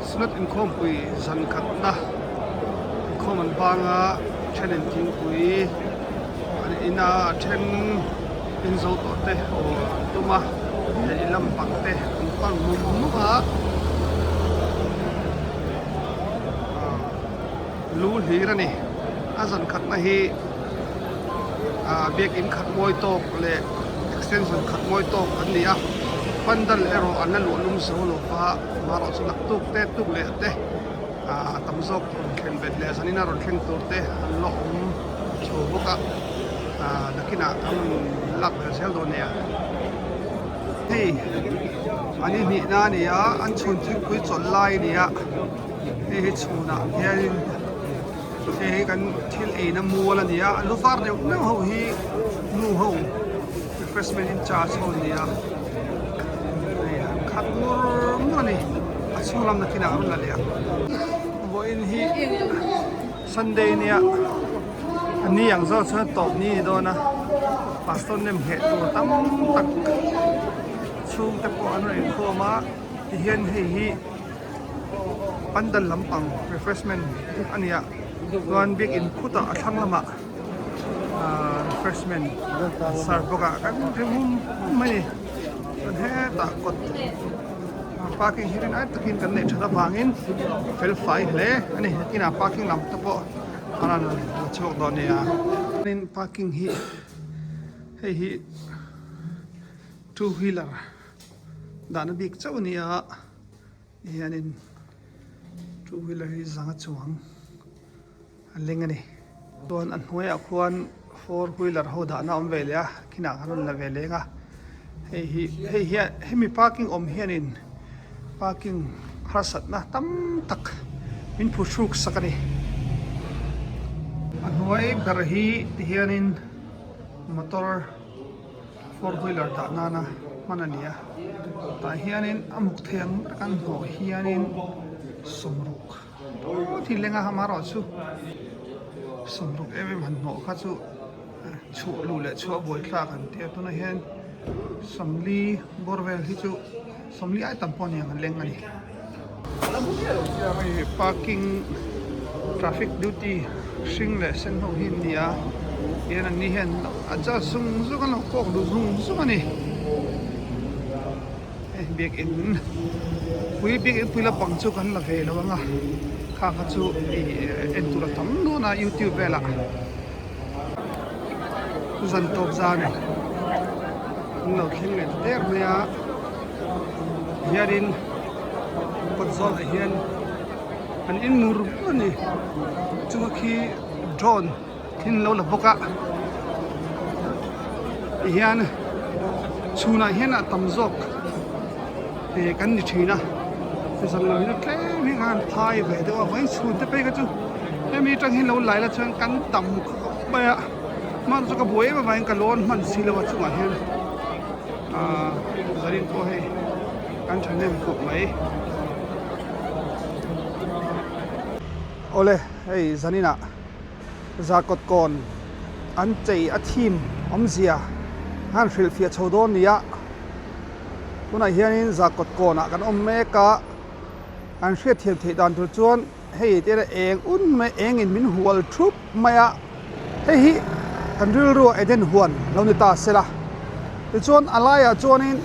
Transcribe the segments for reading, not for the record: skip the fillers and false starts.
Synod inkhawmpui zan khatna inkhawm an bang a then in thingpui an in a a then in zo tawh te aw an tum a hei lampang te an pan mum mum a ah lu hlir a ni a zan khatna hi ah biakin khat mawi tawk leh extension khat mawi tawk an ni a pandal erawh an la luah lum zo lo va amaherawh chu naktuk te tuk leh te ah tam zawk rawn thlen bet leh zanin a rawn thleng tur te an la awm chho bawk a ah nakinah kan rawn lak belh zel dawn nia hei an inhnihna a ni a an chhun thingpui chawlh lai a ni a hei hi chhunah hianin hei hi kan thil eina mual a ni a a lu var neuh neuh ho hi nu ho refreshment in charge ho an ni a hei an khat ngur ngur a ni a chhung lam nakinah a rawn la leh ang vawiin hi Sunday nia a ni ang zawk chuan tawp ni a ni dawn a pastor nem ngheh tur tam tak chhungte pawh an rawn inkhawm a tihian hei hi. Pandal lampang refreshment a ni a chuan biakin khutah a thlang lamah ahh refreshment an serve bawk a kan ri hum hum mai a ni chuan hetah kawt parking hi rinai takin kan neih that avangin fel fai hle a ni nakinah parking lam te pawh a rawn la chhuak dawn a nia tin parking hi hei hi two wheeler dahna bik chauh a ni a. Hianin two wheeler hi zanga chuang a leng a ni chuan a hnuaiah khuan four wheeler ho dahna a awm ve leh a khinah khan a rawn la ve leng a hei hi hei hian hemi parking awm hianin parking harsatna tam tak min phuhruk sak a ni a hnuai ber hi tihianin motor. Four wheeler dah nana hman a ni a tah hianin a muk thei ang ber kan hnawh hianin sawmruk dawt hi leng a amaherawh chu sawmruk em em han hnawh kha chu chhuah luh leh chhuah buai thlak an tia tunah hian sawmli bawr vel hi chu sawmli ai tam pawh a ni ang a leng a ni. Hei parking traffic duty hring leh sen ho hi an ni a tihian an ni hian a charge zung zung an lo kawk duh zung zung a ni hei biakin pui biakin pui lampang chu kan la ve lo ang a kha kha chu ih en tur a tam dawn a youtube velah. Zan tawp zan an lo thleng leh ta der mai a hianin kawt zawlah hian an in mur mur a ni chunga khi drone thil an lo la bawk a tihian chhunah hian a tam zawk eh kan ni thin a zan lo hi chu tlem hi khan phai ve deuh a vawiin chhun te phei kha chu hemi atang hian lo lai la chuan kan tam khawp mai a hman chu ka buai em avangin ka lawn hman si lo a chungah hian ahh zanin pawh hei kan thahnem khawp mai. Awle hei zaninah Zarkawt kawn an chei a thim awmzia han hrilhfiah chho dawn nia tunah hianin Zarkawt kawnah kan awm mek a an hriatthiam theih dan tur chuan hei te eng un mai engin min hual thup mai a hei hi kan rilru a Eden huan lo ni ta se la tichuan a laiah chuanin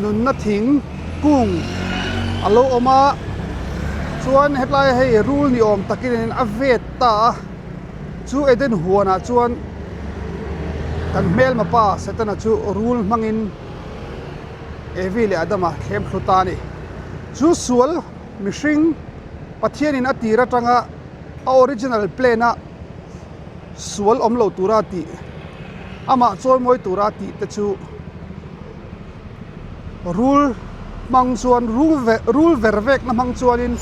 nunna thing kung a lo awm a chuan hetlai hei rul ni awm takin a vet ta a chu Eden huanah chuan kan hmelma pa Setana chu rul hmangin Evi leh Adama thlem thlu ta a ni chu sual mihring Pathianin a tir atanga a original plan a sual awm lo tura tih amah chawimawi tura tih te chu rul hmang chuan rul ve rul ver vekna hmang chuanin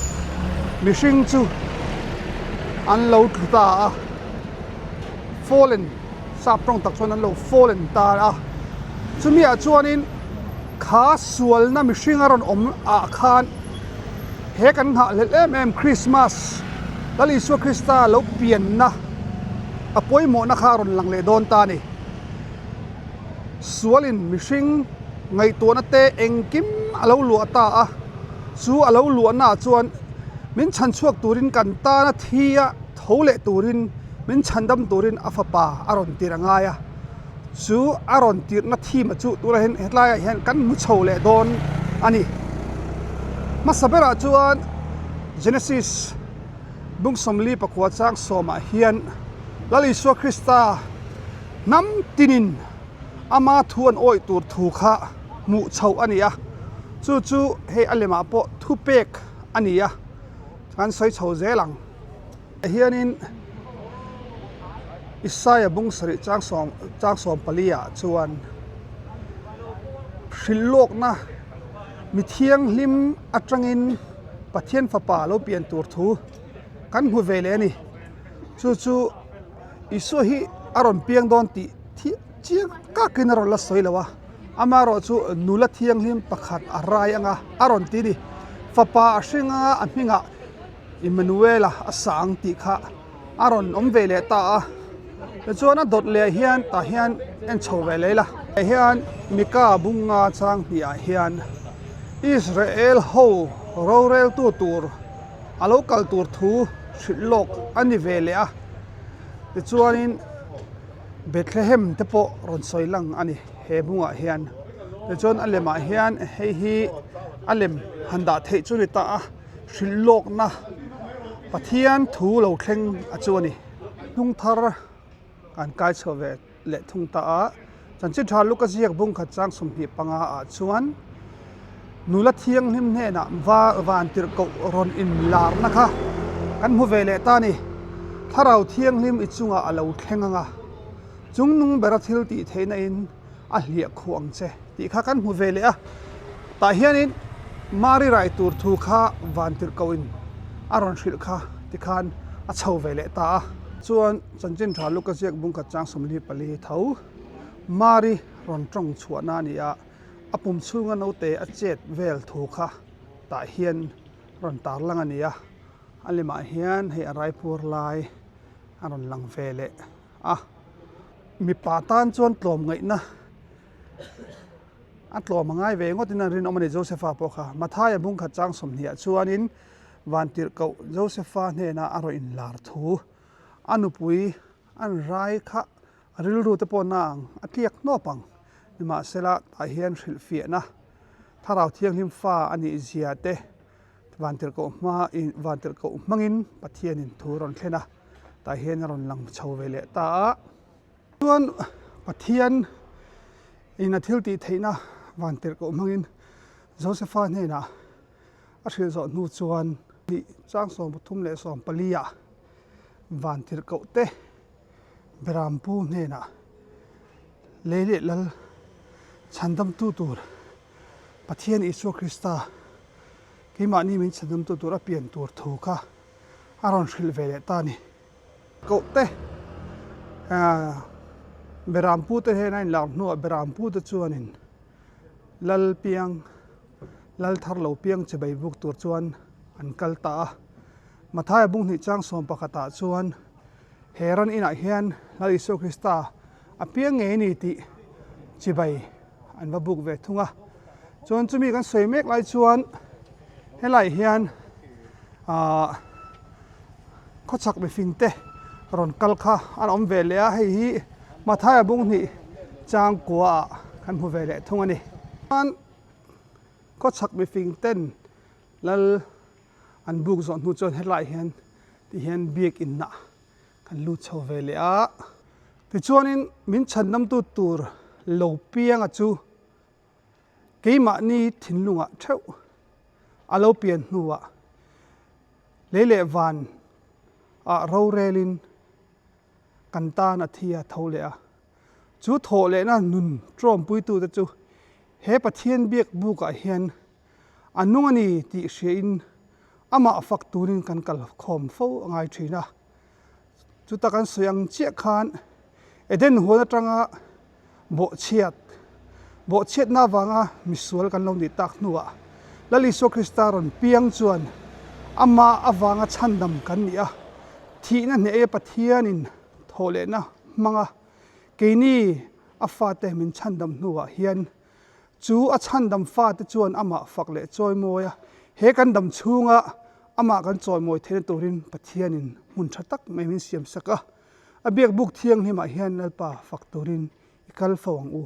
mihring chu an lo tlu ta a fallen sap tawng tak chuan an lo fallen ta a chumi ah chuanin kha sualna mihring a rawn awm ah khan. He kan nghahhlelh em em Krismas Lal Isua Krista lo pianna a pawimawhna kha a rawn lang leh dawn ta a ni. Sualin mihring ngaihtuahna te engkim a lo luah ta a, chu a lo luahnaah chuan Min chhan chhuak turin kan tana thi a tho leh turin min chhandam turin a fapa a rawn tirh a ngai a. Chu a rawn tirhna thim a chu tunah hian hetlaiah hian kan hmu chho leh dawn a ni. Hmasa berah chuan Genesis bung sawmli pakua chang sawmah hian Lal Isua Krista hnam tinin ama thu an awih tur thu kha hmuh chhoh a ni a, chu chu hei a lemah pawh thupek a ni a, kan sawi chho zel ang. Hianin Isaia bung sarih chang sawm chang sawm pali ah chuan hrilh lawkna mi thianghlim atangin Pathian fapa lo pian tur thu kan hmu ve leh a ni. Chu chu Isua hi a rawn piang dawn tih thih chiang takin a rawn la sawi lo a, amaherawhchu nula thianghlim pakhat a rai anga a rawn ti a ni. Fapa a hring anga a hmingah Immanuela a sang tih kha a rawn awm ve leh ta a, tichuan a dawt leh hian tah hian en chho ve leh ila. Tah hian Mika bunga chang hnih ah hian Israel ho roreltu tur a lo kal tur thu hrilh lawk a ni ve leh a, tichuanin Bethlehem te pawh rawn sawi lang a ni he bungah hian. Tichuan a lemah hian hei hi a lem han dah theih chu a ni ta a. Hrilh lawkna Pathian thu lo thleng a chu a ni. Hnung thar kan kai chhuah ve leh thung ta a, Chanchin tha Luka ziak bung khat chang 25 ah chuan nula thianghlim hnenah va van tirhkoh rawn inlarna kha kan hmu ve leh ta a ni. Thlarau thianghlim i chungah a lo thleng ang a, chungnung bera thil tih theihna in a hliah khuh ang che tih kha kan hmu ve leh a, tah hianin Mari rai tur thu kha van tirh kohin a rawn hrilh kha tikhan a chho ve leh ta a. Chuan chanchin tha Luka ziak bung khat chang 44 tho Mari rawn tawng chhuahna a ni a, a pum chhunga naute a chet vel thu kha tah hian rawn tarlang a ni a, a lemah hian hei a raipuar lai a rawn lang ve leh a. Mipa tan chuan tlawmngaihna a tlawm a ngai ve ngawtin an rinawm a ni Josepha pawh kha. Mathaia bung khat chang 20 ah chuanin Vantirhkoh Josepha hnenah a rawn inlar thu. A nupui an rai kha a rilru te pawh na ang a tliak hnawp ang. Nimahsela tah hian hrilhfiahna Thlarau Thianghlim fa a nih zia te Vantirhkoh hma in Vantirhkoh hmangin Pathianin thu rawn thlen a, tah hian a rawn lang chho ve leh ta a. Chuan Pathian in a thil tih theihna Vantirhkoh hmangin Josepha hnenah a hrilh zawh hnu chuan nih chang 34 ah Vantirhkoh te Berampu hnenah lei leh lal chhandamtu tur Pathian Isua Krista keimahni min chhandamtu tur a pian tur thu kha a rawn hrilh ve leh ta a ni. Koh te Berampu te hian a inlar hnuah Berampu te chuanin Lal piang Lal thar lo piang chibai buk tur chuan an kal ta a. Mathaia bung hnih chang 11 ah chuan he ran inah hian Lal Isua Krista a piang ngei a ni tih chibai an va buk ve thung a. Chuan chumi kan sawi mek lai chuan helai hian ahh khawchhak mifing te rawn kal kha an awm ve leh a, hei hi Mathaia bung hnih chang kua ah kan hmu ve leh thung a ni. Chuan khawchhak mifing ten lal an buk zawh hnu chuan helai hian ti hian biakin ah kan lut chho ve leh a. Tichuanin min chhandamtu tur lo pianga chu keimahni thinlungah theuh a lo pian hnuah lei leh van ah rorelin kan tan a thi a tho leh a. Chu thawh lehna nun tawmpuitute chu he Pathian biak bukah hian a nung a ni tih hriain amah fak turin kan kal khawm fo a ngai thin a. Chuta kan sawi ang chiah khan Eden huan atanga bawhchhiat, bawhchhiatna avanga misual kan lo nih tak hnuah Lal Isua Krista rawn piang chuan amah avanga chhandam kan ni a, thihna hneh Pathianin thawhlehna hmanga keini a fate min chhandam hnuah hian Chu a chhandam fate chuan amah fak leh chawimawi a, he kan dam chhunga Amah kan chawimawi theihna turin Pathianin hmun tha tak mai min siam sak a. A biakbuk thianghlimah hian Lalpa fak turin i kal fo ang u.